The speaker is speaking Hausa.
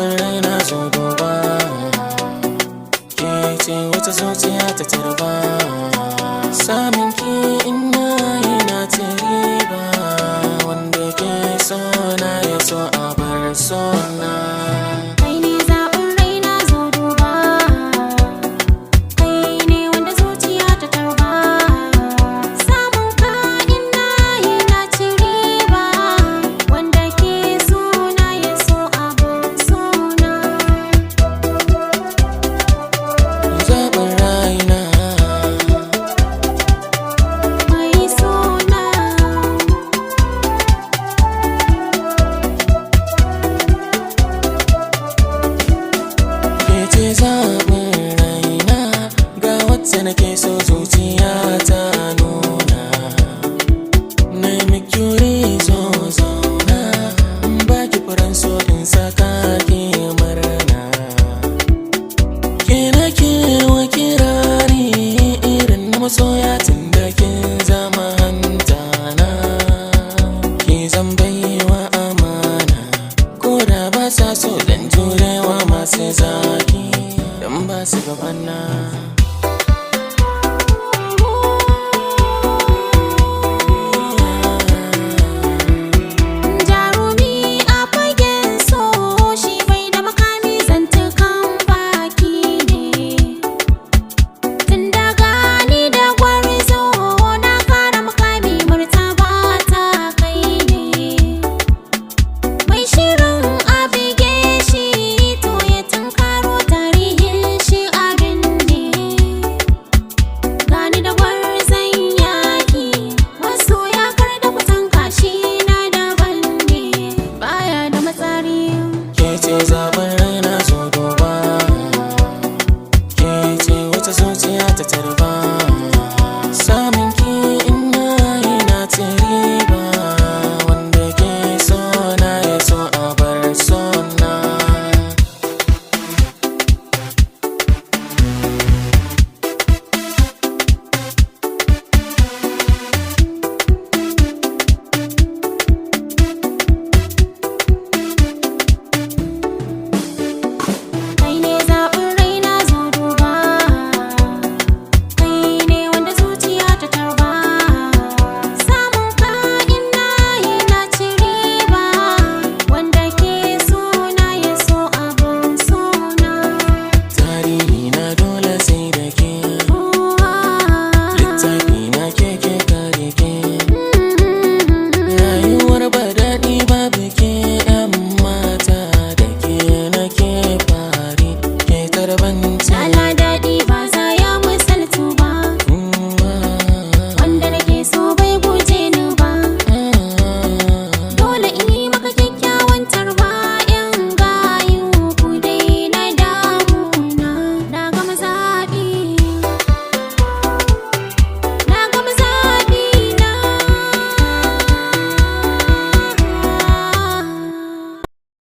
Zaɓin raina, zo duba. Ke ce wata zuciya ta tarba. Samun ki ina yana ta riba. Wanda ke so na ya so a bar so na. Kai ne zaɓin raina, zo duba. Kai ne wanda zuciya ta tarba. Samun ka ina yana ci riba. Wanda ke so na ya so abin sona. Zaɓin raina. Mai sona. Ke ce zaɓin raina, ga wacce nake so zuciya ta nuna. Na yi miki wuri, zo zauna. In baki furen so, in saka ki murna. Ke nake wa kirari irin na masoya, tun da kin zama hanta na. Ki zan baiwa amana, ko da ba sa so, dan jurewa masu zaki dan ba su gabana. Jarumi a fagen so shi bai da makami, zantukan baki ne. Tun da gani da gwarzo na kara makami, murtaba ta kai ne. Mai shirin a bige shi to ya tunkaro tarihin shi abin ne. Gani da gwarzon yaƙi, wasu ya kar da kutan kashi na daban ne, baya da matsari. Ke ce zaɓin